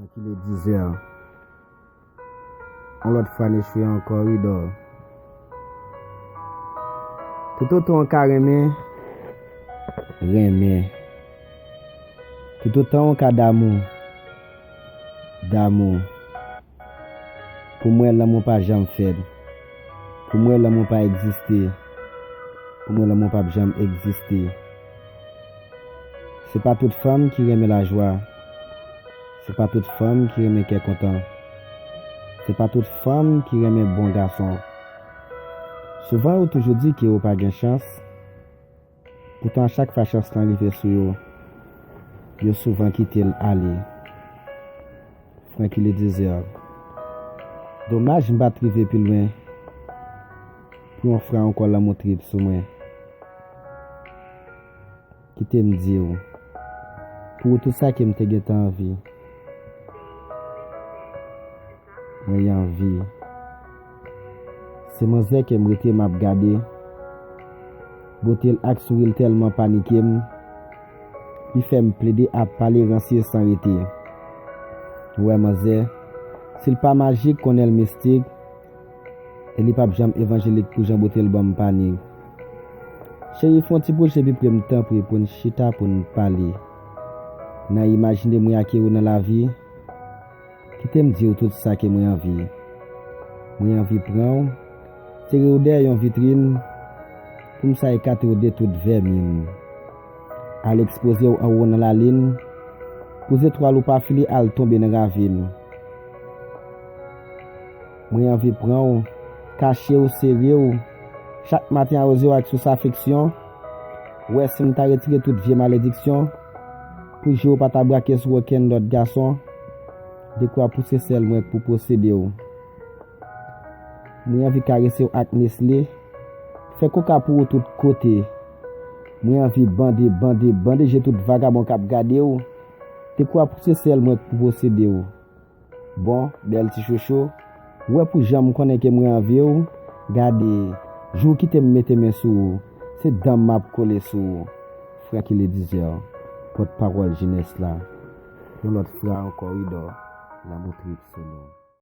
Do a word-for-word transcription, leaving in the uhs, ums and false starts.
Kilè dizè. Yon lòt fwa n echwe ankò, wi, dò. Toutotan w ka renmen, renmen. Toutotan w ka damou, damou. Pou mwen, lanmou pa janm fèt. Pou mwen, lanmou pa egziste. Pou mwen, lanmou p ap janm egziste. Se pa tout fanm ki renmen lajwa. Se pa tout fanm ki renmen kè kontan. Se pa tout fanm ki renmen bon gason. Souvan, yo toujou di ke yo pa gen chans. Poutan, a chak fwa chans lan rive sou yo, yo souvan kite l ale. Francky le Désert. Domaj m pa t rive pi lwen pou yon fwa ankò lanmou trip sou mwen. Kite m di w, pou tout sa ke m te gentan anvi, mwen anvi. Se manzè ke m rete m ap gade. Bote l ak souri l tèlman panike m. Li fè m plede ap pale ransye san rete. Ou wè manzè, si l pa majik, konnen l mistik, e li p ap janm evanjelik pou jan bote l ban m panik. Cheri, fè yon ti pwoche pi pre m tanpri pou n chita pou n pale. Nan imajine mwen ak ou nan lavi, kite m di w tout sa ke mwen anvi. Mwen anvi pran w, sere w dèyè yon vitrin, pou m sa ekate w de tout vèmin. Al ekspoze w anwo nan lalin, pou zetwal ou pa file al tonbe nan ravin. Mwen anvi pran w, kache w, sere w, chak maten awoze w ak sous afeksyon. Wè si m ta retire tout vye malediksyon, pou je w pa ta brake sou okenn lòt gason, dekwa pou se sèl mwen k pou posede w. Mwen anvi karese w ak Nestle, fè koka pou ou tout kote. Mwen anvi bande, bande, bande je tout vagabon k ap gade w, dekwa pou se sèl mwen k pou posede w. Bon, bèl ti chouchou, ou wè pou jan m konnen ke mwen anvi w, gade, jou w kite m mete men sou ou, se dan m m ap kole sou ou. Francky le Dizè, pòtpawòl jenès la. Yon lòt fwa ankò, wi dò, lanmou trip sou nou.